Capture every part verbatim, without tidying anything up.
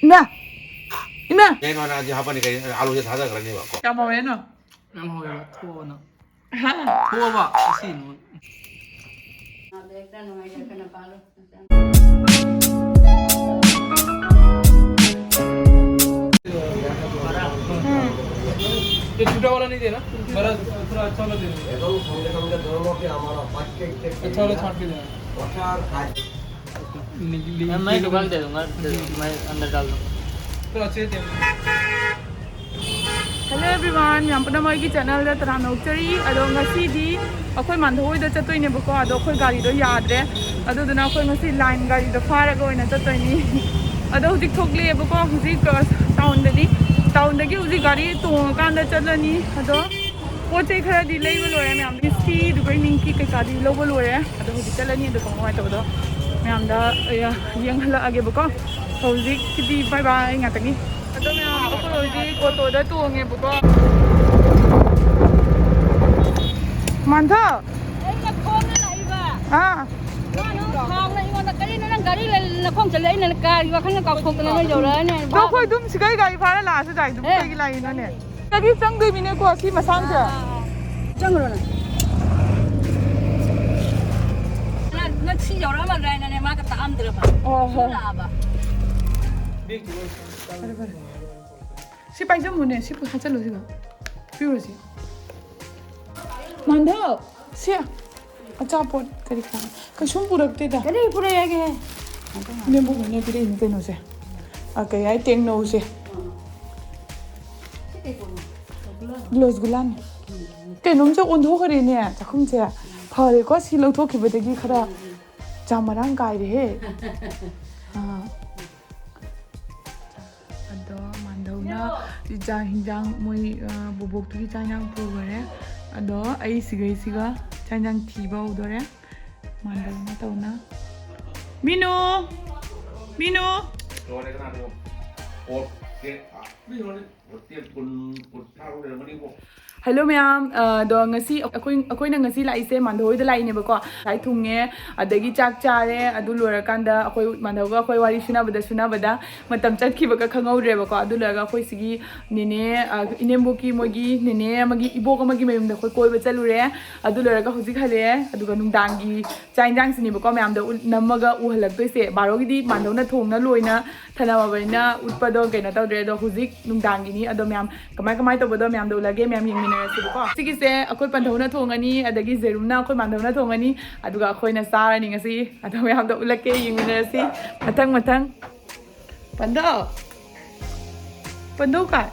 ꯏꯃꯥ! ꯏꯃꯥ! ꯀꯩꯅꯣ ꯅꯪ ꯍꯧꯖꯤꯛ ꯍꯥꯞꯄꯅꯤ ꯀꯩ? ꯑꯥꯂꯨꯁꯦ ꯊꯥꯗꯈ꯭ꯔꯅꯦꯕꯀꯣ꯫ ꯌꯥꯝ ꯍꯥꯎꯋꯦ ꯅꯣ? ꯌꯥꯝ ꯍꯥꯎꯋꯦꯕ꯫ ꯊꯣꯛꯑꯣ ꯅꯪ꯫ ꯍꯥ? ꯊꯣꯛꯑꯣꯕ꯫ ꯑꯁꯤ ꯅꯣ꯫ ये छोटा वाला नहीं देना, बड़ा थोड़ा अच्छा वाला दे दो। एकदम संगे संगे दोनों के हमारा पाँच के एक अच्छा वाला छांट के देना। मैम, मैं डुबा के दे दूंगा, मैं अंदर डाल दूंगा। थोड़ा अच्छे से देना। Hello everyone, ꯃꯌꯥꯝ ꯄꯨꯝꯅꯃꯛ ꯑꯩꯒꯤ channelꯗ ꯇꯔꯥꯝꯅ ꯑꯣꯛꯆꯔꯤ꯫ ꯑꯗꯣ ꯉꯁꯤꯗꯤ ꯑꯩꯈꯣꯏ ꯃꯥꯟꯙꯧ ꯍꯣꯏꯗ ꯆꯠꯇꯣꯏꯅꯦꯕꯀꯣ꯫ ꯑꯗꯣ ꯑꯩꯈꯣꯏ ꯒꯥꯔꯤꯗꯣ ꯌꯥꯗ꯭ꯔꯦ꯫ ꯑꯗꯨꯗꯨꯅ ꯑꯩꯈꯣꯏ ꯉꯁꯤ line ꯒꯥꯔꯤꯗꯣ ꯐꯥꯔꯒ ꯑꯣꯏꯅ ꯆꯠꯇꯣꯏꯅꯤ꯫ ꯑꯗꯣ ꯍꯧꯖꯤꯛ ꯊꯣꯛꯂꯛꯑꯦꯕꯀꯣ꯫ ꯍꯧꯖꯤꯛ, ꯑ, townꯗꯅꯤ꯫ Townꯗꯒꯤ ꯍꯧꯖꯤꯛ ꯒꯥꯔꯤ ꯇꯣꯡꯉꯀꯥꯟꯗ ꯆꯠꯂꯅꯤ꯫ ꯑꯗꯣ ꯄꯣꯠ ꯆꯩ ꯈꯔꯗꯤ ꯂꯩꯕ ꯂꯣꯏꯔꯦ ꯃꯌꯥꯝ꯫ ꯃꯤꯁꯇꯤ ꯑꯗꯨꯒ ꯏꯃꯤꯡꯀꯤ ꯀꯩꯀꯥꯗꯤ ꯂꯧꯕ ꯂꯣꯏꯔꯦ꯫ ꯑꯗꯣ ꯍꯧꯖꯤꯛ ꯆꯠꯂꯅꯤ꯫ ꯑꯗꯨꯒ ꯀꯃꯥꯏꯅ ꯇꯧꯕꯗꯣ ꯃꯌꯥꯝꯗ, ꯑ, ꯌꯦꯡꯍꯜꯂꯛꯑꯒꯦꯕꯀꯣ꯫ ꯍꯧꯖꯤꯛꯀꯤꯗꯤ bye bye ꯉꯥꯛꯇꯅꯤ꯫ ꯑꯗꯣ ꯃꯌꯥꯝ ꯑꯩꯈꯣꯏ ꯍꯧꯖꯤꯛ ꯑꯣꯇꯣꯗ ꯇꯣꯡꯉꯦꯕꯀꯣ꯫ ꯃꯥꯟꯊ! ꯑꯩꯅ ꯈꯣꯡꯅ ꯂꯥꯛꯏꯕ꯫ ꯑꯥ꯫ ꯃꯥꯅ ꯈꯥꯎꯅ ꯑꯩꯉꯣꯟꯗ, "ꯀꯔꯤꯅꯣ ꯅꯪ ꯒꯥꯔꯤ ꯂꯩ-, ꯅꯈꯣꯡ ꯆꯠꯂꯦ?" ꯑꯩꯅ ꯀꯥꯒꯤ ꯋꯥꯈꯜꯅ ꯀꯥꯎꯊꯣꯛꯇꯅ ꯅꯣꯏ ꯌꯧꯔꯛꯑꯅꯤ ꯍꯥꯏꯅ ꯑꯗꯣ ꯑꯩꯈꯣꯏ ꯑꯗꯨꯝ ꯁꯤꯒꯥꯏ ꯒꯥꯔꯤ ꯐꯥꯔ ꯂꯥꯛꯑꯁꯨ ꯌꯥꯏ ꯑꯗꯨꯝ꯫ ꯑꯦ꯫ ꯀꯩꯒꯤ ꯂꯥꯛꯏꯅꯣꯅꯦ? ꯁꯤꯗꯒꯤ ꯆꯪꯗꯣꯏꯃꯤꯅꯦꯀꯣ ꯁꯤ ꯃꯁꯥꯡꯁꯦ꯫ ꯑꯥ, ꯑꯥ, ꯑꯥ꯫ ꯆꯪꯉꯨꯔꯣꯅꯦ꯫ ꯅꯪ, ꯅꯪ ꯁꯤ ꯌꯧꯔꯛꯑꯝꯃꯗ꯭ꯔꯥ ꯍꯥꯏꯅꯅꯦ ꯃꯥꯒ ꯇꯥꯛꯑꯝꯗ꯭ꯔꯕ꯫ ꯑꯣ, ꯍꯣ꯫ ꯁꯨꯝ ꯂꯥꯛꯑꯕ꯫ ꯐꯔꯦ, ꯐꯔꯦ꯫ ꯁꯤ ꯄꯥꯏꯖꯃꯨꯅꯦ, ꯁꯤ ꯍꯥꯞꯆꯜꯂꯨ ꯁꯤꯒ꯫ ꯄꯤꯔꯨꯔꯁꯤ꯫ ꯃꯥꯟꯙꯧ, ꯁꯤ ꯑꯆꯥꯄꯣꯠ ꯀꯔꯤ ꯀꯔꯥ ꯀꯩꯁꯨꯝ ꯄꯨꯔꯛꯇꯦꯗ꯫ ꯀꯔꯤ ꯄꯨꯔꯛꯑꯒꯦ? ꯏꯅꯦꯝꯕꯣꯛꯅꯅꯦ ꯄꯤꯔꯛꯏꯅꯦ ꯀꯩꯅꯣꯁꯦ꯫ ꯑ, ꯀꯩ ꯍꯥꯏ, ꯇꯦꯡꯅꯧꯁꯦ꯫ ꯁꯤ ꯀꯩ ꯄꯣꯠꯅꯣ? ꯔꯁꯒꯨꯜꯂꯥꯅꯤ꯫ ꯀꯩꯅꯣꯝꯁꯦ ꯑꯣꯟꯊꯣꯛꯈ꯭ꯔꯦꯅꯦ ꯆꯥꯛꯈꯨꯝꯁꯦ꯫ ꯐꯔꯦꯀꯣ ꯁꯤ ꯂꯧꯊꯣꯛꯈꯤꯕꯗꯒꯤ ꯈꯔ ꯆꯥ ꯃꯔꯥꯡ ꯀꯥꯏꯔꯦꯍꯦ꯫ ꯑꯥ꯫ ꯑꯗꯣ ꯃꯥꯟꯗꯧꯅ ꯆꯥꯛ ꯍꯤꯟꯖꯥꯡ ꯃꯣꯏ, ꯑ, ꯕꯣꯕꯣꯛꯇꯨꯒꯤ ꯆꯥꯛ ꯍꯤꯟꯖꯥꯡ ꯄꯨꯈꯔꯦ꯫ ꯑꯗꯣ ꯑꯩ ꯁꯤꯒꯩꯁꯤꯒ ꯆꯥꯛ ꯍꯤꯟꯖꯥꯡ ꯊꯤꯕ ꯍꯧꯗꯣꯔꯦ꯫ ꯃꯥꯟꯗꯧꯅ ꯇꯧꯅ꯫ ꯃꯤꯅꯨ! ꯃꯤꯅꯨ! ꯂꯣꯏꯔꯦ ꯀꯅꯥꯅꯣ? ꯑꯣꯀꯦ꯫ ꯃꯤ ꯂꯣꯏꯔꯦ꯫ ꯍꯣꯇꯦꯜ ꯀꯨꯟ, ꯀꯨꯟꯊ꯭ꯔꯥ ꯂꯩꯔꯝꯒꯅꯤꯀꯣ꯫ ꯍꯜꯂꯣ ꯃꯌꯥꯝ, ꯑ, ꯑꯗꯣ ꯉꯁꯤ ꯑꯩꯈꯣꯏ, ꯑꯩꯈꯣꯏꯅ ꯉꯁꯤ ꯂꯥꯛꯏꯁꯦ ꯃꯥꯟꯙꯧ ꯍꯣꯏꯗ ꯂꯥꯛꯏꯅꯦꯕꯀꯣ꯫ ꯉꯁꯥꯏ ꯊꯨꯡꯉꯦ, ꯑꯗꯒꯤ ꯆꯥꯛ ꯆꯥꯔꯦ, ꯑꯗꯨ ꯂꯣꯏꯔꯀꯥꯟꯗ ꯑꯩꯈꯣꯏ ꯃꯥꯟꯙꯧꯒ ꯑꯩꯈꯣꯏ ꯋꯥꯔꯤ ꯁꯨꯅꯕꯗ ꯁꯨꯅꯕꯗ ꯃꯇꯝ ꯆꯠꯈꯤꯕꯒ ꯈꯪꯍꯧꯗ꯭ꯔꯦꯕꯀꯣ꯫ ꯑꯗꯨ ꯂꯣꯏꯔꯒ ꯑꯩꯈꯣꯏ ꯁꯤꯒꯤ ꯅꯦꯅꯦ, ꯑ, ꯏꯅꯦꯝꯕꯣꯛꯀꯤ ꯃꯣꯏꯒꯤ ꯅꯦꯅꯦ ꯑꯃꯒꯤ ꯏꯕꯣꯛ ꯑꯃꯒꯤ ꯃꯌꯨꯝꯗ ꯑꯩꯈꯣꯏ ꯀꯣꯏꯕ ꯆꯠꯂꯨꯔꯦ꯫ ꯑꯗꯨ ꯂꯣꯏꯔꯒ ꯍꯧꯖꯤꯛ ꯍꯜꯂꯛꯑꯦ, ꯑꯗꯨꯒ ꯅꯨꯡꯗꯥꯡꯒꯤ ꯆꯥꯛ ꯏꯟꯖꯥꯡꯁꯤꯅꯦꯕꯀꯣ ꯃꯌꯥꯝꯗ ꯎꯠ-, ꯅꯝꯃꯒ ꯎꯍꯜꯂꯛꯇꯣꯏꯁꯦ꯫ ꯕꯥꯔꯣꯒꯤꯗꯤ ꯃꯥꯟꯙꯧꯅ ꯊꯣꯡꯅ ꯂꯣꯏꯅ ꯊꯅꯝꯃꯕꯅꯤꯅ ꯎꯠꯄꯗꯣ ꯀꯩꯅꯣ ꯇꯧꯗ꯭ꯔꯦ꯫ ꯑꯗꯣ ꯍꯧꯖꯤꯛ ꯅꯨꯡꯗꯥꯡꯒꯤꯅꯤ꯫ ꯑꯗꯣ ꯃꯌꯥꯝ ꯀꯃꯥꯏ ꯀꯃꯥꯏ ꯇꯧꯕꯗꯣ ꯃꯌꯥꯝꯗ ꯎꯠꯂꯒꯦ, ꯃꯌꯥꯝ ꯌꯦꯡꯃꯤꯟꯅꯔꯁꯤꯕꯀꯣ꯫ ꯁꯤꯒꯤꯁꯦ ꯑꯩꯈꯣꯏ ꯄꯟꯊꯧꯅ ꯊꯣꯡꯉꯅꯤ, ꯑꯗꯒꯤ ꯖꯦꯔꯨꯝꯅ ꯑꯩꯈꯣꯏ ꯃꯥꯟꯗꯧꯅ ꯊꯣꯡꯉꯅꯤ, ꯑꯗꯨꯒ ꯑꯩꯈꯣꯏꯅ ꯆꯥꯔꯅꯤ ꯉꯁꯤ꯫ ꯑꯗꯣ ꯃꯌꯥꯝꯗ ꯎꯠꯂꯛꯀꯦ, ꯌꯦꯡꯃꯤꯟꯅꯔꯁꯤ ꯃꯊꯪ ꯃꯊꯪ꯫ ꯄꯟꯊꯧ, ꯄꯟꯊꯧ ꯀꯥꯏ?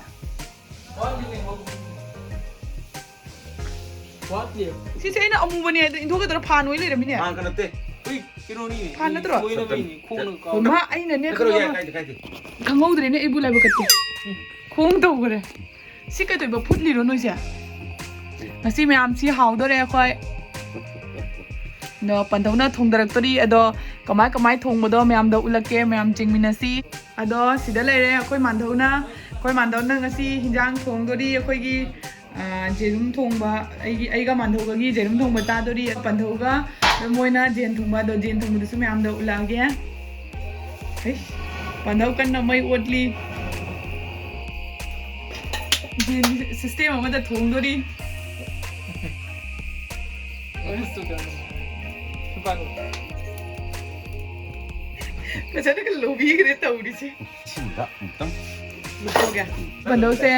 ꯋꯥꯠꯂꯤ꯫ ꯁꯤꯁꯦ ꯑꯩꯅ ꯑꯃꯨꯕꯅꯦ ꯍꯥꯏꯗꯣ ꯏꯟꯊꯣꯛꯀꯗꯧꯔ ꯐꯥꯟ ꯑꯣꯏ ꯂꯩꯔꯝꯃꯤꯅꯦ꯫ ꯐꯥꯟꯒ ꯅꯠꯇꯦ꯫ ꯍꯨꯏ, ꯀꯩꯅꯣꯅꯤ꯫ ꯐꯥꯟ ꯅꯠꯇ꯭ꯔꯣ? ꯀꯣꯏꯅꯕꯤꯅꯤ, ꯈꯣꯡꯅ ꯍꯣꯏ, ꯀꯥꯎ-꯫ ꯃꯥ ꯑꯩꯅꯅꯦ ꯅꯠꯇ꯭ꯔꯣ, ꯈꯪꯉꯕ-, ꯌꯥꯏ, ꯀꯥꯏꯗꯦ, ꯀꯥꯏꯗꯦ꯫ ꯈꯪꯍꯧꯗ꯭ꯔꯦꯅꯦ ꯑꯩꯕꯨ ꯂꯥꯏꯕꯛ ꯀꯠꯇꯦ꯫ ꯈꯣꯡ ꯇꯧꯈ꯭ꯔꯦ꯫ ꯁꯤ ꯀꯩꯗꯧꯕ ꯐꯨꯠꯂꯤꯔꯣ ꯅꯣꯏꯁꯦ? ꯉꯁꯤ ꯃꯌꯥꯝ ꯁꯤ ꯍꯥꯎꯗꯣꯔꯦ ꯑꯩꯈꯣꯏ꯫ ꯑꯗꯣ ꯄꯟꯊꯧꯅ ꯊꯣꯡꯗꯔꯛꯇꯣꯔꯤ꯫ ꯑꯗꯣ ꯀꯃꯥꯏ ꯀꯃꯥꯏ ꯊꯣꯡꯕꯗꯣ ꯃꯌꯥꯝꯗ ꯎꯠꯂꯛꯀꯦ, ꯃꯌꯥꯝ ꯌꯦꯡꯃꯤꯟꯅꯁꯤ꯫ ꯑꯗꯣ ꯁꯤꯗ ꯂꯩꯔꯦ ꯑꯩꯈꯣꯏ ꯃꯥꯟꯙꯧꯅ꯫ ꯑꯩꯈꯣꯏ ꯃꯥꯟꯙꯧꯅ ꯉꯁꯤ ꯍꯤꯟꯖꯥꯡ ꯊꯣꯡꯗꯣꯔꯤ꯫ ꯑꯩꯈꯣꯏꯒꯤ, ꯑ, ꯖꯦꯔꯨꯝ ꯊꯣꯡꯕ, ꯑꯩꯒꯤ, ꯑꯩꯒ ꯃꯥꯟꯙꯧꯒꯒꯤ ꯖꯦꯔꯨꯝ ꯊꯣꯡꯕ ꯆꯥꯗꯣꯔꯤ꯫ ꯄꯟꯊꯧꯒ ꯃꯣꯏꯅ ꯖꯦꯟ ꯊꯣꯡꯕ, ꯑꯗꯣ ꯖꯦꯟ ꯊꯣꯡꯕꯗꯨꯁꯨ ꯃꯌꯥꯝꯗ ꯎꯠꯂꯛꯑꯒꯦ꯫ ꯍꯩꯁ, ꯄꯟꯊꯧ ꯀꯟꯅ ꯃꯩ ꯑꯣꯠꯂꯤ꯫ ꯖꯦꯟ system ꯑꯃꯗ ꯊꯣꯡꯗꯣꯔꯤ꯫ ꯐꯖꯅꯒ ꯂꯧꯕꯤꯈ꯭ꯔꯦ ꯇꯧꯔꯤꯁꯦ꯫ ꯁꯤꯡꯗ ꯑꯃꯨꯛꯇꯪ꯫ ꯂꯨꯞꯊꯣꯛꯑꯒꯦ꯫ ꯄꯟꯗꯧꯁꯦ,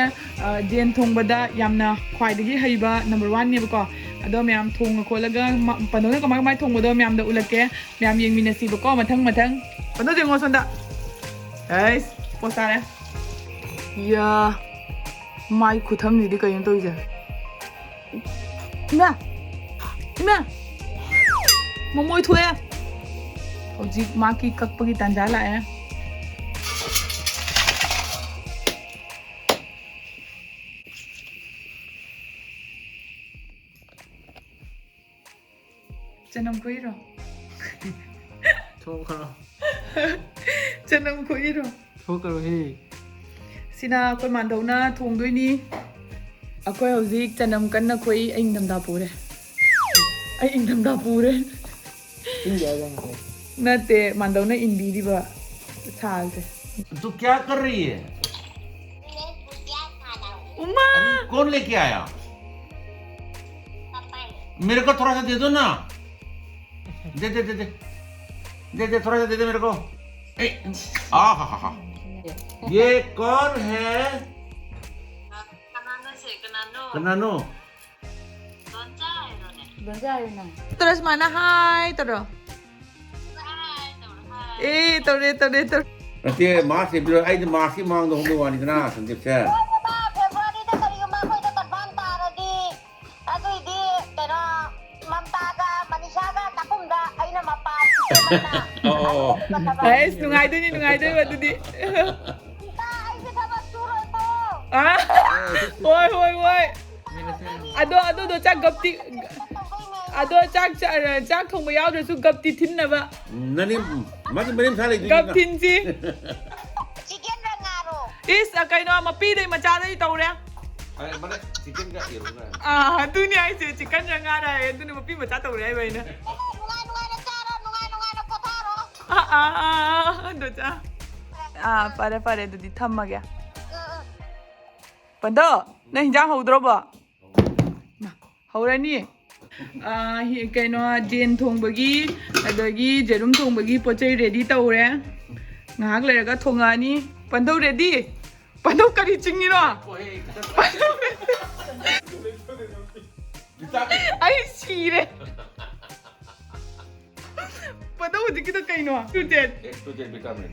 ꯑ, ꯖꯦꯟ ꯊꯣꯡꯕꯗ ꯌꯥꯝꯅ ꯈ꯭ꯋꯥꯏꯗꯒꯤ ꯍꯩꯕ number one ꯅꯦꯕꯀꯣ꯫ ꯑꯗꯣ ꯃꯌꯥꯝ ꯊꯣꯡꯉ ꯈꯣꯠꯂꯒ ꯃ-, ꯄꯟꯗꯧꯅ ꯀꯃꯥꯏ ꯀꯃꯥꯏ ꯊꯣꯡꯕꯗꯣ ꯃꯌꯥꯝꯗ ꯎꯠꯂꯛꯀꯦ꯫ ꯃꯌꯥꯝ ꯌꯦꯡꯃꯤꯟꯅꯁꯤꯕꯀꯣ ꯃꯊꯪ ꯃꯊꯪ꯫ ꯄꯟꯗꯧ ꯌꯦꯡꯉꯣ ꯁꯣꯝꯗ꯫ ꯑꯩꯁ, ꯄꯣꯁ ꯇꯥꯔꯦ꯫ ꯌꯥ, ꯃꯥꯏ ꯈꯨꯊꯝꯁꯤꯗꯤ ꯀꯩꯅꯣ ꯇꯧꯔꯤꯁꯦ? ꯏꯃꯥ! ꯏꯃꯥ! ꯃꯃꯣꯏ ꯊꯣꯛꯑꯦ꯫ ꯍꯧꯖꯤꯛ ꯃꯥꯒꯤ ꯀꯛꯄꯒꯤ ꯇꯥꯟꯖꯥ ꯂꯥꯛꯑꯦ꯫ ꯆꯅꯝ ꯈꯣꯛꯏꯔꯣ? ꯊꯣꯛꯈ꯭ꯔꯣ꯫ ꯆꯅꯝ ꯈꯣꯛꯏꯔꯣ? ꯊꯣꯛꯈ꯭ꯔꯣꯍꯦ꯫ ꯁꯤꯅ ꯑꯩꯈꯣꯏ ꯃꯥꯟꯗꯧꯅ ꯊꯣꯡꯗꯣꯏꯅꯤ꯫ ꯑꯩꯈꯣꯏ ꯍꯧꯖꯤꯛ ꯆꯅꯝ ꯀꯟꯅ ꯈꯣꯏ꯫ ꯑꯩ ꯏꯪꯊꯝꯊꯥ ꯄꯨꯔꯦ꯫ ꯑꯩ ꯏꯪꯊꯝꯊꯥ ꯄꯨꯔꯦ꯫ ꯏꯪꯗꯦ ꯍꯥꯏꯗꯥꯏꯅꯦ? ꯅꯠꯇꯦ, ꯃꯥꯟꯗꯧꯅ ꯏꯟꯕꯤꯔꯤꯕ ꯁꯥꯜꯁꯦ꯫ तू क्या कर रही है? उमा! अरे, कौन लेके आया? मेरे को थोड़ा सा दे दो ना। दे दे दे दे दे दे, थोड़ा सा दे दे मेरे को। ए, आ हा हा हा। ये कौन है? कनानो। ꯇꯧꯔ ꯁꯨꯃꯥꯏꯅ ꯍꯥꯏ ꯇꯧꯔꯣ꯫ ꯑꯦ, ꯇꯧꯔꯦ, ꯇꯧꯔꯦ, ꯇꯧꯔꯦ꯫ ꯅꯠꯇꯦ, ꯃꯥꯔꯁ ꯑꯦꯄ꯭ꯔꯤꯜ, ꯑꯩꯗꯤ ꯃꯥꯔꯁꯀꯤ ꯃꯃꯥꯡꯗ ꯍꯧꯕ ꯋꯥꯅꯤꯗꯅ, ꯁꯟꯗꯤꯞꯁꯦ꯫ ꯐꯦꯕ꯭ꯔꯨꯋꯥꯔꯤꯗ ꯀꯔꯤꯒꯨꯝꯕ ꯑꯩꯈꯣꯏꯗ ꯀꯟꯐꯥꯔꯝ ꯇꯥꯔꯗꯤ, ꯑꯗꯨꯏꯗꯤ ꯀꯩꯅꯣ, ꯃꯝꯇꯥꯒ ꯃꯅꯤꯁꯥꯒ ꯆꯥꯛꯈꯨꯝꯗ ꯑꯩꯅ ꯃꯄꯥꯟ ꯁꯦꯝꯃꯒ ꯑꯣ, ꯑꯣ, ꯑꯣ꯫ ꯑꯗꯨꯒꯨꯝꯕ ꯊꯕꯛ꯫ ꯑꯩꯁ, ꯅꯨꯡꯉꯥꯏꯗꯣꯏꯅꯤ, ꯅꯨꯡꯉꯥꯏꯗꯣꯏꯕ ꯑꯗꯨꯗꯤ꯫ ꯏꯇꯥ, ꯑꯩꯁꯦ ꯊꯕꯛ ꯁꯨꯔꯣꯏꯀꯣ꯫ ꯑꯥ? ꯍꯣꯏ, ꯍꯣꯏ, ꯍꯣꯏ꯫ ꯑꯗꯣ, ꯑꯗꯨꯗꯣ ꯆꯥꯛ ꯒꯞꯇꯤ, ꯑꯗꯣ ꯆꯥꯛ, ꯆꯥꯛ, ꯆꯥꯛ ꯊꯣꯡꯕ ꯌꯥꯎꯗ꯭ꯔꯁꯨ ꯒꯞꯇꯤ ꯊꯤꯟꯅꯕ꯫ ꯅꯅꯦ, ꯃꯥꯗꯤ ꯃꯔꯤ ꯃꯁꯥ ꯂꯩꯗꯣꯏꯅꯤ꯫ ꯒꯞ ꯊꯤꯟꯁꯤ꯫ ꯆꯤꯀꯦꯟꯔ ꯉꯥꯔꯣ? ꯏꯁ, ꯀꯩꯅꯣ, ꯃꯄꯤꯗꯩ ꯃꯆꯥꯗꯩ ꯇꯧꯔꯦ꯫ ꯑꯦ, ꯃꯅꯦ, ꯆꯤꯀꯦꯟꯒ ꯌꯦꯔꯨꯝꯒ꯫ ꯑꯥ, ꯑꯗꯨꯅꯤ ꯍꯥꯏꯁꯦ, ꯆꯤꯀꯟꯔ ꯉꯥꯔ ꯍꯥꯏꯌꯦ, ꯑꯗꯨꯅ ꯃꯄꯤ ꯃꯆꯥ ꯇꯧꯔꯦ ꯍꯥꯏꯕ ꯑꯩꯅ꯫ ꯅꯨꯡꯉꯥꯏ ꯅꯨꯡꯉꯥꯏꯅ ꯆꯥꯔꯣ, ꯅꯨꯡꯉꯥꯏ ꯅꯨꯡꯉꯥꯏꯅ ꯄꯣꯊꯥꯔꯣ꯫ ꯑꯥ, ꯑꯥ, ꯑꯥ, ꯑꯥ, ꯑꯗꯣ ꯆꯥ-, ꯑꯥ, ꯐꯔꯦ, ꯐꯔꯦ, ꯑꯗꯨꯗꯤ ꯊꯝꯃꯒꯦ꯫ ꯎꯝ, ꯎꯝ꯫ ꯄꯟꯊꯧ, ꯅꯪ ꯍꯤꯟꯖꯥꯡ ꯍꯧꯗ꯭ꯔꯣꯕꯣ? ꯃꯥ, ꯍꯧꯔꯅꯤ꯫ ꯑꯥ, ꯍꯤ-, ꯀꯩꯅꯣ, ꯌꯦꯟ ꯊꯣꯡꯕꯒꯤ, ꯑꯗꯒꯤ ꯌꯦꯔꯨꯝ ꯊꯣꯡꯕꯒꯤ ꯄꯣꯠ ꯆꯩ ꯔꯦꯗꯤ ꯇꯧꯔꯦ꯫ ꯉꯥꯏꯍꯥꯛ ꯂꯩꯔꯒ ꯊꯣꯡꯉꯛꯑꯅꯤ꯫ ꯄꯟꯊꯧ ꯔꯦꯗꯤ? ꯄꯟꯊꯧ ꯀꯔꯤ ꯆꯤꯡꯉꯤꯅꯣ? ꯄꯟꯊꯧ ꯔꯦꯗꯤ? ꯑꯩ ꯁꯤꯔꯦ꯫ ꯄꯟꯊꯧ ꯍꯧꯖꯤꯛꯀꯤꯗꯣ ꯀꯩꯅꯣ? Two Z. X two Z vitamin.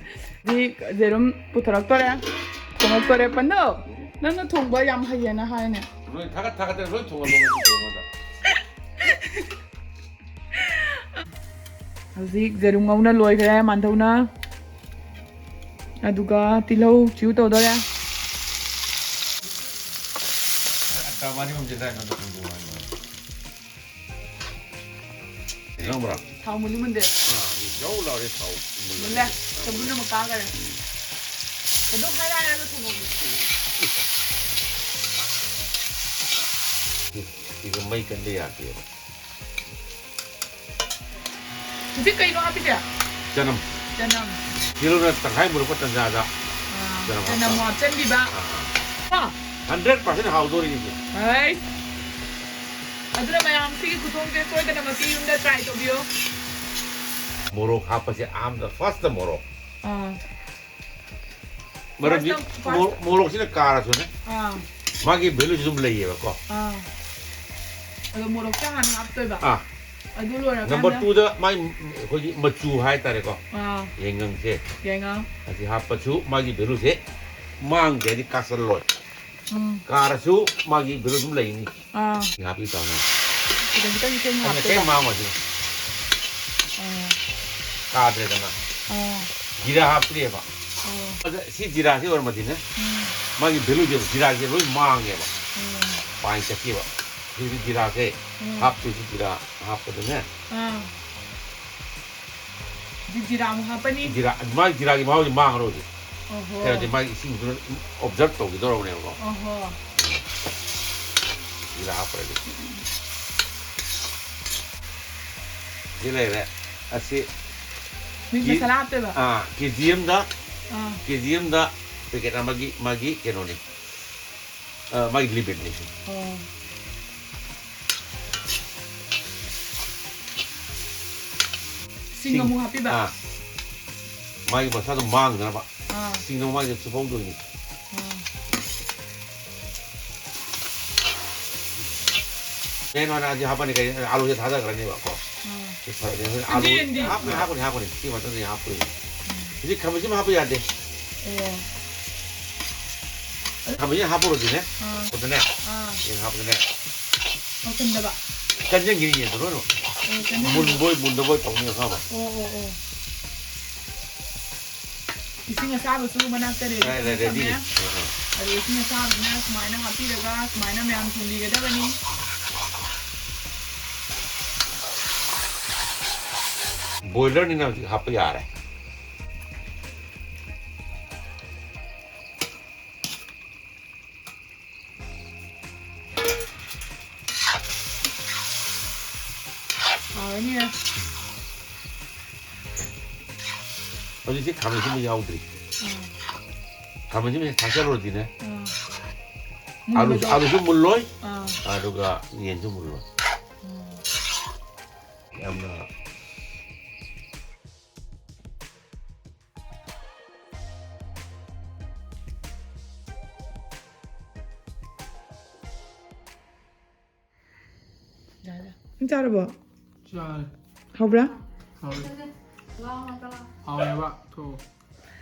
ꯍꯧꯖꯤꯛ ꯌꯦꯔꯨꯝ ꯄꯨꯊꯣꯔꯛꯇꯣꯔꯦ꯫ ꯊꯣꯡꯉꯛꯇꯣꯔꯦ꯫ ꯄꯟꯊꯧ, ꯅꯪꯅ ꯊꯣꯡꯕ ꯌꯥꯝ ꯍꯩꯌꯦꯅ ꯍꯥꯏꯅꯦ꯫ ꯂꯣꯏ ꯊꯥꯒꯠ ꯊꯥꯒꯠꯇꯅ ꯂꯣꯏ ꯊꯣꯡꯍꯜꯂꯣ ꯉꯁꯤ ꯊꯣꯡꯕꯗ꯫ ꯍꯧꯖꯤꯛ ꯌꯦꯔꯨꯝ ꯉꯧꯅ ꯂꯣꯏꯈ꯭ꯔꯦ ꯃꯥꯟꯊꯧꯅ꯫ ꯑꯗꯨꯒ ꯇꯤꯜꯍꯧ ꯆꯤꯎ ꯇꯧꯗꯣꯔꯦ꯫ ꯑꯠꯇꯥ ꯃꯥꯅꯤ ꯃꯝꯖꯦ ꯀꯥꯏ ꯅꯪ ꯊꯣꯡꯕ ꯋꯥꯅꯤ꯫ ꯌꯥꯎꯕ꯭ꯔꯥ? ꯊꯥꯎ ꯃꯨꯜꯂꯤ ꯃꯨꯟꯗꯦ? ꯑꯥ, ꯌꯥꯎ ꯂꯥꯎꯔꯦ ꯊꯥꯎ ꯃꯨꯜꯂꯦ꯫ ꯃꯨꯜꯂꯦ꯫ ꯆꯝꯐꯨꯠ ꯑꯃ ꯀꯥꯈꯔꯦ꯫ ꯑꯗꯨꯝ ꯍꯥꯏꯔ ꯍꯥꯏꯔꯒ ꯊꯣꯡꯉꯣ꯫ ꯃꯩ ꯀꯟꯗ ꯌꯥꯗꯦꯕ꯫ ꯍꯧꯖꯤꯛ ꯀꯩꯅꯣ ꯍꯥꯞꯄꯤꯁꯦ? ꯆꯅꯝ꯫ ꯆꯅꯝ꯫ ꯀꯤꯂꯣꯅ ꯇꯪꯈꯥꯏ ꯃꯨꯜꯂꯛꯄ ꯇꯟꯖꯥꯗ꯫ ꯑꯥ, ꯆꯅꯝ ꯆꯅꯝ ꯍꯥꯞꯄ꯫ ꯍꯥꯞꯆꯟꯕꯤꯕ꯫ ꯑꯥ, ꯍꯥ? ꯍꯟꯗ꯭ꯔꯦꯠ ꯄꯥꯔꯁꯦꯟ ꯍꯥꯎꯗꯣꯔꯤꯅꯤ꯫ ꯍꯩ꯫ ꯑꯗꯨꯅ ꯃꯌꯥꯝ ꯁꯤꯒꯤ ꯈꯨꯊꯣꯡꯁꯦ ꯁꯣꯏꯗꯅꯃꯛꯀꯤ ꯌꯨꯝꯗ ꯇ꯭ꯔꯥꯏ ꯇꯧꯕꯤꯌꯣ꯫ ꯃꯣꯔꯣꯛ ꯍꯥꯞꯄꯁꯦ ꯑꯍꯥꯟꯕꯗ ꯐꯥꯔꯁꯇ ꯃꯣꯔꯣꯛ꯫ ꯑꯥ꯫ ꯃꯔꯝꯗꯤ First of, first. ꯃꯣꯔꯣꯛ- ꯃꯣꯔꯣꯛꯁꯤꯅ ꯀꯥꯔꯁꯨꯅꯦ, ꯑꯥ꯫ ꯃꯥꯒꯤ ꯚꯦꯂꯨꯁꯤ ꯑꯗꯨꯝ ꯂꯩꯌꯦꯕꯀꯣ꯫ ꯑꯥ꯫ ꯑꯗꯣ ꯃꯣꯔꯣꯛꯁꯦ ꯍꯥꯟꯅ ꯍꯥꯞꯇꯣꯏꯕ꯫ ꯑꯥ꯫ ꯑꯗꯨ ꯂꯣꯏꯔꯀꯥꯟꯗ꯫ ꯅꯝꯕꯔ ꯇꯨꯗ ꯃꯥꯒꯤ ꯑꯩꯈꯣꯏꯒꯤ ꯃꯆꯨ ꯍꯥꯏꯇꯥꯔꯦꯀꯣ, ꯑꯥ꯫ ꯌꯥꯏꯉꯪꯁꯦ꯫ ꯌꯥꯏꯉꯪ꯫ ꯑꯁꯤ ꯍꯥꯞꯄꯁꯨ ꯃꯥꯒꯤ ꯚꯦꯂꯨꯁꯦ ꯃꯥꯡꯗꯦ, ꯍꯥꯏꯗꯤ ꯀꯥꯁꯜꯂꯣꯏ꯫ ꯎꯝ꯫ ꯀꯥꯔꯁꯨ ꯃꯥꯒꯤ ꯚꯦꯂꯨ ꯑꯗꯨꯝ ꯂꯩꯅꯤ꯫ ꯑꯥ꯫ ꯁꯤ ꯍꯥꯞꯄꯤ ꯇꯥꯅ꯫ ꯈꯤꯇꯪ ꯈꯤꯇꯪ ꯈꯤꯇꯪ ꯑꯗꯨꯅ ꯍꯥꯞꯇꯣꯏꯕ꯫ ꯀꯩꯝ ꯃꯥꯡꯉꯣꯏ ꯁꯤꯅ꯫ ꯑꯥ꯫ ꯀꯥꯗ꯭ꯔꯦꯗꯅ꯫ ꯑꯥ꯫ ꯖꯤꯔꯥ ꯍꯥꯞꯇ꯭ꯔꯤꯑꯕ꯫ ꯑꯥ꯫ ꯑꯗ ꯁꯤ ꯖꯤꯔꯥꯁꯤ ꯑꯣꯏꯔ ꯃꯗꯤꯅꯦ, ꯎꯝ꯫ ꯃꯥꯒꯤ ꯚꯦꯂꯨꯁꯦ ꯖꯤꯔꯥꯁꯦ ꯂꯣꯏ ꯃꯥꯡꯉꯦꯕ꯫ ꯎꯝ꯫ ꯄꯥꯏ ꯆꯠꯈꯤꯕ꯫ ꯍꯧꯖꯤꯛꯇꯤ ꯖꯤꯔꯥꯁꯦ ꯎꯝ꯫ ꯍꯥꯞꯇꯣꯏꯁꯤ, ꯖꯤꯔꯥ ꯍꯥꯞꯄꯗꯅꯦ꯫ ꯑꯥ꯫ ꯖꯤ-, ꯖꯤꯔꯥ ꯑꯃꯨꯛ ꯍꯥꯞꯄꯅꯤ꯫ ꯖꯤꯔꯥ, ꯃꯥꯒꯤ ꯖꯤꯔꯥꯒꯤ ꯃꯍꯥꯎꯁꯦ ꯃꯥꯡꯉꯔꯣꯏ ꯍꯧꯖꯤꯛ꯫ ꯑꯣꯍꯣ꯫ ꯀꯩꯅꯣꯗꯤ ꯃꯥꯒꯤ ꯏꯁꯤꯡꯗꯨꯅ ꯑꯣꯕꯖꯔꯕ ꯇꯧꯈꯤꯗꯧꯔꯕꯅꯦꯕꯀꯣ꯫ ꯑꯣꯍꯣ꯫ ꯖꯤꯔꯥ ꯍꯥꯞꯄ꯭ꯔꯗꯤ꯫ ꯁꯤ ꯂꯩꯔꯦ꯫ ꯑꯁꯤ ꯃꯤꯠ ꯀꯤ-, ꯃꯁꯥꯂꯥ ꯍꯥꯞꯇꯣꯏꯕ? ꯑꯥ, ꯀꯦ ꯖꯤ ꯑꯃꯗ, ꯑꯥ꯫ ꯀꯦ ꯖꯤ ꯑꯃꯗ ꯄꯦꯀꯦꯠ ꯑꯃꯒꯤ ꯃꯥꯒꯤ ꯀꯩꯅꯣꯅꯤ꯫ ꯑ, ꯃꯥꯒꯤ ꯂꯤꯃꯤꯠꯅꯤ꯫ ꯑꯣ꯫ ꯁꯤꯡ ꯑꯃꯨꯛ ꯍꯥꯞꯄꯤꯕ? ꯑꯥ꯫ ꯃꯥꯒꯤ ꯃꯁꯥꯗꯣ ꯃꯥꯡꯗꯅꯕ꯫ ꯑꯥ꯫ ꯁꯤꯡꯗꯣ ꯃꯥꯒꯤ ꯆꯨꯞꯍꯧꯗꯣꯏꯅꯤ꯫ ꯑꯥ꯫ ꯀꯩꯅꯣ ꯍꯥꯏꯅ ꯑꯁꯤ ꯍꯥꯞꯄꯅꯤ, ꯀꯩ, ꯑꯥꯂꯨꯁꯦ ꯊꯥꯗꯈ꯭ꯔꯅꯦꯕꯀꯣ꯫ ꯑꯥ꯫ ꯁꯤ ꯐꯔꯛꯅꯦ꯫ ꯍꯣꯔꯦꯟ ꯑꯥꯂꯨ ꯌꯦꯟꯗꯤ? ꯍꯥꯞꯄꯅꯤ, ꯍꯥꯞꯄꯅꯤ, ꯍꯥꯞꯄꯅꯤ꯫ ꯁꯤ ꯃꯊꯪꯗ ꯍꯥꯞꯄꯅꯤ꯫ ꯍꯧꯖꯤꯛ ꯈꯥꯃꯦꯟꯁꯤꯟ ꯍꯥꯞꯄ ꯌꯥꯗꯦ꯫ ꯑꯣ꯫ ꯈꯥꯃꯦꯟꯁꯤꯟ ꯍꯥꯞꯄꯔꯣꯏꯗꯣꯏꯅꯦ꯫ ꯑꯥ꯫ ꯍꯥꯞꯄꯗꯅꯦ꯫ ꯑꯥ꯫ ꯌꯦꯟ ꯍꯥꯞꯄꯗꯅꯦ꯫ ꯇꯧꯁꯟꯗꯕ꯫ ꯀꯟꯖꯟꯈꯤꯅꯤ ꯌꯦꯟꯗꯣ ꯂꯣꯏꯅꯃꯛ꯫ ꯑꯣ, ꯀꯟꯖꯟꯈꯤꯅꯤ꯫ ꯃꯨꯟꯕꯣꯏ ꯃꯨꯟꯗꯕꯣꯏ ꯇꯧꯅꯤ ꯈꯪꯉꯕ? ꯑꯣ, ꯑꯣ, ꯑꯣ꯫ ꯏꯁꯤꯡ ꯑꯁꯥꯕꯁꯨ ꯃꯅꯥꯛꯇ ꯔꯦꯗꯤ ꯔꯦ-, ꯔꯦ-, ꯔꯦꯗꯤ꯫ ꯊꯝꯃꯦ꯫ ꯑꯥ, ꯑꯥ꯫ ꯑꯗꯨ ꯏꯁꯤꯡ ꯑꯁꯥꯕꯁꯤꯅ ꯁꯨꯃꯥꯏꯅ ꯍꯥꯞꯄꯤꯔꯒ ꯁꯨꯃꯥꯏꯅ ꯃꯌꯥꯝ ꯊꯣꯡꯕꯤꯒꯗꯕꯅꯤ꯫ ꯕꯣꯏꯂꯔꯅꯤꯅ ꯍꯧꯖꯤꯛ ꯍꯥꯞꯄ ꯌꯥꯔꯦ꯫ ꯍꯧꯖꯤꯛꯁꯤ ꯈꯥꯃꯦꯟꯁꯤꯟꯕ ꯌꯥꯎꯗ꯭ꯔꯤ꯫ ꯈꯥꯃꯦꯟꯁꯤꯟꯕꯁꯦ ꯊꯥꯛꯆꯜꯂꯨꯔꯗꯤꯅꯦ, ꯑꯥꯂꯨꯁꯨ, ꯑꯥꯂꯨꯁꯨ ꯃꯨꯜꯂꯣꯏ, ꯑꯥ꯫ ꯑꯗꯨꯒ ꯌꯦꯟꯁꯨ ꯃꯨꯜꯂꯣꯏ꯫ ꯎꯝ꯫ ꯌꯥꯝꯅ ꯌꯥꯔꯦ꯫ ꯅꯪ ꯆꯥꯔꯕꯣ? ꯆꯥꯔꯦ꯫ ꯍꯥꯎꯕ꯭ꯔꯥ? ꯍꯥꯎꯋꯦ꯫ ꯍꯥꯎꯋꯦꯕ꯫ ꯊꯣꯛꯑꯣ꯫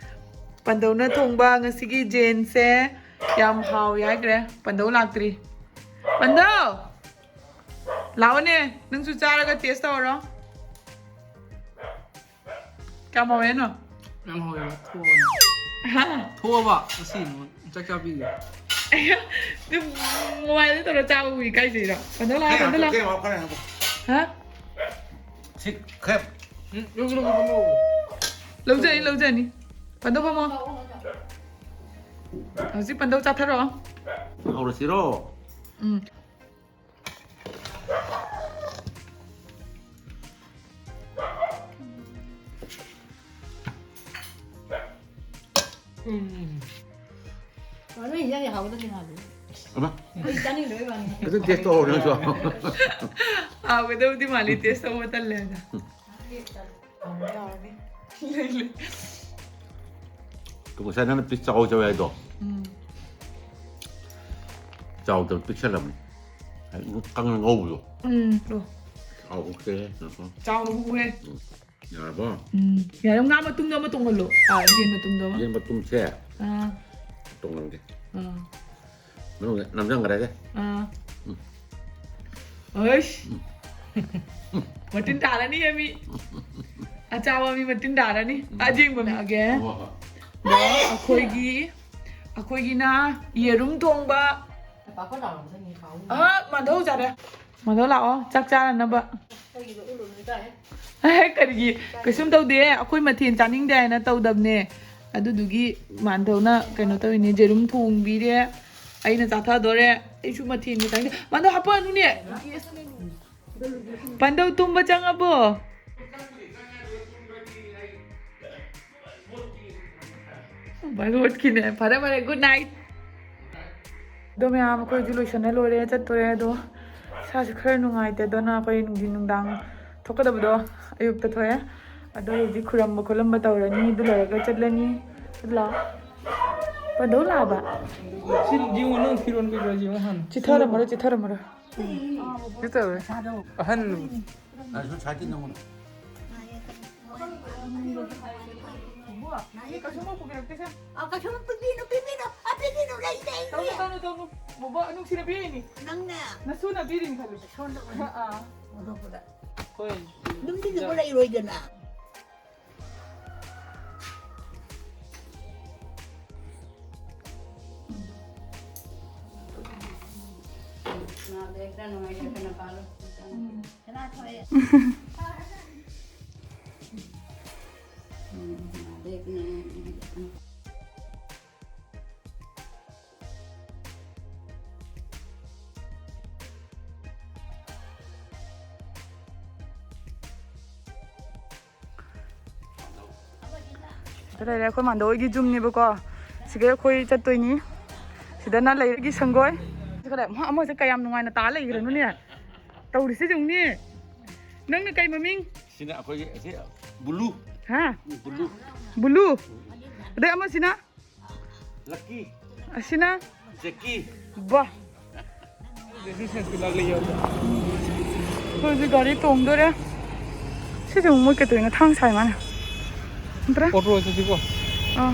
ꯄꯟꯗꯧꯅ ꯊꯣꯡꯕ ꯉꯁꯤꯒꯤ ꯖꯦꯟꯁꯦ ꯌꯥꯝ ꯍꯥꯎꯋꯦ ꯍꯥꯏꯈ꯭ꯔꯦ꯫ ꯄꯟꯗꯧ ꯂꯥꯛꯇ꯭ꯔꯤ꯫ ꯄꯟꯗꯧ! ꯂꯥꯛꯑꯣꯅꯦ, ꯅꯪꯁꯨ ꯆꯥꯔꯒ ꯇꯦꯁ ꯇꯧꯔꯣ꯫ ꯀꯌꯥꯝ ꯍꯥꯎꯋꯦ ꯍꯥꯏꯅꯣ? ꯌꯥꯝ ꯍꯥꯎꯋꯦꯕ꯫ ꯊꯣꯛꯑꯣꯕ꯫ ꯍꯥ? ꯊꯣꯛꯑꯣꯕ꯫ ꯉꯁꯤ ꯆꯥꯛ ꯆꯥꯕꯤꯒꯦ꯫ ꯑꯗꯨꯝ ꯃꯣꯕꯥꯏꯜꯗ ꯇꯧꯔ ꯆꯥꯕꯕꯨ ꯏꯀꯥꯏꯖꯩꯔꯣ? ꯄꯟꯗꯧ ꯂꯥꯛꯑꯣ, ꯄꯟꯗꯧ ꯂꯥꯛꯑꯣ꯫ ꯈꯔ ꯌꯥꯝ ꯍꯥꯞꯄꯣ, ꯈꯔ ꯌꯥꯝ ꯍꯥꯞꯄꯣ꯫ ꯍꯥ? ꯁꯤ ꯈꯔ ꯎꯝ, ꯌꯧ, ꯌꯧ, ꯌꯧ, ꯌꯧ꯫ ꯂꯧꯖꯅꯤ, ꯂꯧꯖꯅꯤ꯫ ꯄꯟꯗꯧ ꯐꯝꯃꯣ꯫ ꯍꯧꯖꯤꯛ ꯄꯟꯗꯧ ꯆꯥꯊꯔꯛꯑꯣ꯫ ꯍꯧꯔꯁꯤꯔꯣ? ꯎꯝ꯫ ꯎꯝ꯫ ꯅꯣꯏ ꯏꯟꯖꯥꯡꯁꯦ ꯍꯥꯎꯒꯗꯕꯗꯤ ꯃꯥꯜꯂꯤ꯫ ꯑꯃ? ꯑꯩ ꯆꯥꯅꯤꯡꯗꯕꯩ ꯋꯥꯅꯤ꯫ ꯑꯗꯨ ꯇꯦꯁ ꯇꯧꯍꯧꯔꯣ ꯅꯪꯁꯨ꯫ ꯍꯥꯎꯒꯗꯕꯗꯤ ꯃꯥꯜꯂꯤ, ꯇꯦꯁ ꯇꯧꯕ ꯇꯜꯂꯦ ꯍꯥꯏꯅ꯫ ꯍꯥꯎꯅꯤ, ꯍꯥꯎꯅꯤ꯫ ꯂꯩ, ꯂꯩ꯫ ꯇꯨ ꯉꯁꯥꯏ ꯅꯪꯅ ꯄꯤꯁ ꯆꯥꯎ ꯆꯥꯎ ꯍꯥꯏꯗꯣ꯫ ꯎꯝ꯫ ꯆꯥꯎꯗꯕ ꯄꯤꯛꯁꯜꯂꯕꯅꯤ꯫ ꯍꯥꯏꯗꯤ ꯀꯪꯅ ꯉꯧꯕꯗꯣ꯫ ꯎꯝ, ꯑꯣ꯫ ꯆꯥꯎꯕ ꯄꯤꯛꯁꯜꯂꯦ꯫ ꯆꯥꯎꯅ ꯍꯨꯍꯦ꯫ ꯎꯝ꯫ ꯌꯥꯔꯕꯣ? ꯎꯝ꯫ ꯌꯥꯔꯦ, ꯉꯥ ꯃꯇꯨꯝꯗꯣ ꯑꯃ ꯇꯣꯡꯍꯜꯂꯣ꯫ ꯑꯥ, ꯌꯦꯟ ꯃꯇꯨꯝꯗꯣ ꯑꯃ꯫ ꯌꯦꯟ ꯃꯇꯨꯝꯁꯦ ꯑꯥ꯫ ꯇꯣꯡꯍꯟꯒꯦ꯫ ꯑꯥ꯫ ꯃꯅꯨꯡꯗ ꯅꯝꯖꯟꯈ꯭ꯔꯒꯦ꯫ ꯑꯥ꯫ ꯎꯝ꯫ ꯑꯩꯁ꯫ ꯎꯝ꯫ ꯃꯇꯤꯟ ꯇꯥꯔꯅꯤ ꯃꯤ꯫ ꯑꯆꯥꯕ ꯃꯤ ꯃꯇꯤꯟ ꯇꯥꯔꯅꯤ꯫ ꯎꯝ꯫ ꯑꯖꯦꯡꯕ ꯂꯥꯛꯑꯒꯦ꯫ ꯍꯣꯏ, ꯍꯣꯏ꯫ ꯑꯗꯣ ꯑꯩꯈꯣꯏꯒꯤ, ꯑꯩꯈꯣꯏꯒꯤꯅ ꯌꯦꯔꯨꯝ ꯊꯣꯡꯕ꯫ ꯄꯥꯐꯣꯔ ꯇꯥꯎꯔꯝꯁꯅꯤ, ꯍꯥꯎꯅꯤ꯫ ꯑ, ꯃꯥꯙꯧ ꯆꯥꯔꯦ꯫ ꯃꯥꯙꯧ ꯂꯥꯛꯑꯣ, ꯆꯥꯛ ꯆꯥꯔꯅꯕ꯫ ꯑꯩꯒꯤꯗꯣ ꯎꯠꯂꯨꯅꯨ ꯏꯀꯥꯏ꯫ ꯑꯦ, ꯀꯔꯤꯒꯤ? ꯀꯩꯁꯨꯝ ꯇꯧꯗꯦ꯫ ꯑꯩꯈꯣꯏ ꯃꯊꯦꯜ ꯆꯥꯅꯤꯡꯗꯦ ꯍꯥꯏꯅ ꯇꯧꯗꯕꯅꯦ꯫ ꯑꯗꯨꯗꯨꯒꯤ ꯃꯥꯟꯙꯧꯅ ꯀꯩꯅꯣ ꯇꯧꯔꯤꯅꯦ, ꯌꯦꯔꯨꯝ ꯊꯣꯡꯕꯤꯔꯦ꯫ ꯑꯩꯅ ꯆꯥꯊꯗꯣꯔꯦ꯫ ꯑꯩꯁꯨ ꯃꯊꯦꯜꯒ ꯆꯥꯅꯤꯡꯗꯦ꯫ ꯃꯥꯟꯙꯧ ꯍꯥꯞꯄꯛꯑꯅꯨꯅꯦ꯫ ꯄꯟꯗꯧ ꯇꯨꯝꯕ ꯆꯪꯉꯕꯣ? ꯕꯥꯔꯣꯠꯀꯤꯅꯦ꯫ ꯐꯔꯦ, ꯐꯔꯦ, good night꯫ ꯑꯗꯣ ꯃꯌꯥꯝ, ꯑꯩꯈꯣꯏꯗꯤ ꯂꯣꯏꯁꯟꯅ ꯂꯣꯏꯔꯦ, ꯆꯠꯇꯣꯔꯦ꯫ ꯑꯗꯣ ꯏꯁꯥꯁꯦ ꯈꯔ ꯅꯨꯡꯉꯥꯏꯇꯦ, ꯑꯗꯨꯅ ꯑꯩꯈꯣꯏ ꯅꯨꯡꯊꯤꯟ ꯅꯨꯡꯗꯥꯡ ꯊꯣꯛꯀꯗꯕꯗꯣ ꯑꯌꯨꯛꯇ ꯊꯣꯛꯑꯦ꯫ ꯑꯗꯣ ꯍꯧꯖꯤꯛ ꯈꯨꯔꯝꯕ ꯈꯣꯠꯂꯝꯕ ꯇꯧꯔꯅꯤ, ꯑꯗꯨ ꯂꯣꯏꯔꯒ ꯆꯠꯂꯅꯤ꯫ ꯂꯥꯛꯑꯣ꯫ ꯄꯟꯗꯧ ꯂꯥꯛꯑꯕ? ꯁꯤ ꯌꯦꯡꯉꯣ, ꯅꯪ ꯐꯤꯔꯣꯟ ꯀꯩꯀꯥ ꯌꯦꯡꯉꯣ ꯍꯥꯟꯅ꯫ ꯆꯤꯊꯔꯝꯃꯔꯣꯏ, ꯆꯤꯊꯔꯝꯃꯔꯣꯏ꯫ ꯁꯤ ꯇꯧꯔꯦ꯫ ꯑꯍꯟ꯫ ꯅꯪꯁꯨ ꯁꯥꯏꯠꯇ ꯅꯪꯉꯨꯅꯦ꯫ ꯀꯩꯁꯨꯝ ꯄꯨꯕꯤꯔꯛꯇꯦꯁꯦ꯫ ꯑ, ꯀꯩꯁꯨꯝ ꯄꯤꯕꯤꯅꯨ, ꯄꯤꯕꯤꯅꯨ꯫ ꯑ, ꯄꯤꯕꯤꯅꯨ, ꯂꯩ, ꯂꯩ, ꯇꯧꯅꯨ, ꯂꯩ꯫ ꯇꯧꯅꯨ, ꯇꯧꯅꯨ꯫ ꯕꯣꯕꯣ, ꯅꯨꯡꯁꯤꯅ ꯄꯤꯔꯤꯅꯤ꯫ ꯅꯪꯅꯦ꯫ ꯅꯁꯨꯅ ꯄꯤꯔꯤꯅꯤ ꯈꯜꯂꯨ꯫ ꯁꯣꯝꯗ ꯑꯣꯏꯅ ꯑꯥ, ꯑꯥ꯫ ꯑꯣꯟꯊꯣꯛꯄꯗ꯫ ꯍꯣꯏ꯫ ꯑꯗꯨꯝ ꯄꯤꯗꯕ ꯂꯩꯔꯣꯏꯗꯅ꯫ ꯉꯥꯗꯣ ꯍꯦꯛꯇ ꯅꯨꯡꯉꯥꯏꯇꯗꯅ ꯄꯥꯜꯂꯣ꯫ ꯎꯝ꯫ ꯁꯅꯥꯊꯣꯏ꯫ ꯎꯝ, ꯉꯥꯗꯣ ꯍꯦꯛꯇ ꯅꯨꯡꯉꯥꯏꯇꯗꯅ꯫ ꯁꯤꯗ ꯂꯩꯔꯦ ꯑꯩꯈꯣꯏ ꯃꯥꯟꯗꯣ ꯍꯣꯏꯒꯤ ꯌꯨꯝꯅꯦꯕꯀꯣ꯫ ꯁꯤꯗ ꯑꯩꯈꯣꯏ ꯆꯠꯇꯣꯏꯅꯤ꯫ ꯁꯤꯗꯅ ꯂꯩꯔꯒꯤ ꯁꯪꯒꯣꯏ꯫ ꯁꯤꯗ ꯂꯩ-, ꯃꯥ ꯑꯃꯁꯦ ꯀꯌꯥꯝ ꯅꯨꯡꯉꯥꯏꯅ ꯇꯥ ꯂꯩꯈ꯭ꯔꯅꯣꯅꯦ꯫ ꯇꯧꯔꯤꯁꯦ ꯌꯦꯡꯉꯨꯅꯦ꯫ ꯅꯪꯅ ꯀꯩ ꯃꯃꯤꯡ? ꯁꯤꯅ ꯑꯩꯈꯣꯏꯒꯤ ꯑꯁꯤ ꯕꯨꯂꯨ꯫ ꯍꯥ? ꯕꯨꯂꯨ꯫ ꯕꯨꯂꯨ꯫ ꯑꯗꯩ ꯑꯃꯁꯤꯅ? ꯂꯛꯀꯤ꯫ ꯑꯁꯤꯅ? ꯖꯦꯛꯀꯤ꯫ ꯕꯥ꯫ ꯑꯩꯈꯣꯏ ꯍꯧꯖꯤꯛ ꯒꯥꯔꯤ ꯇꯣꯡꯗꯣꯔꯦ꯫ ꯁꯤꯁꯦ ꯑꯃꯨꯛ ꯃꯣꯏ ꯀꯩꯗꯧꯔꯤꯅꯣ? ꯊꯥꯡ ꯁꯥꯏ ꯃꯥꯅ꯫ ꯅꯠꯇ꯭ꯔꯥ? ꯑꯣꯇꯣ ꯆꯠꯁꯤꯀꯣ꯫ ꯑꯥ꯫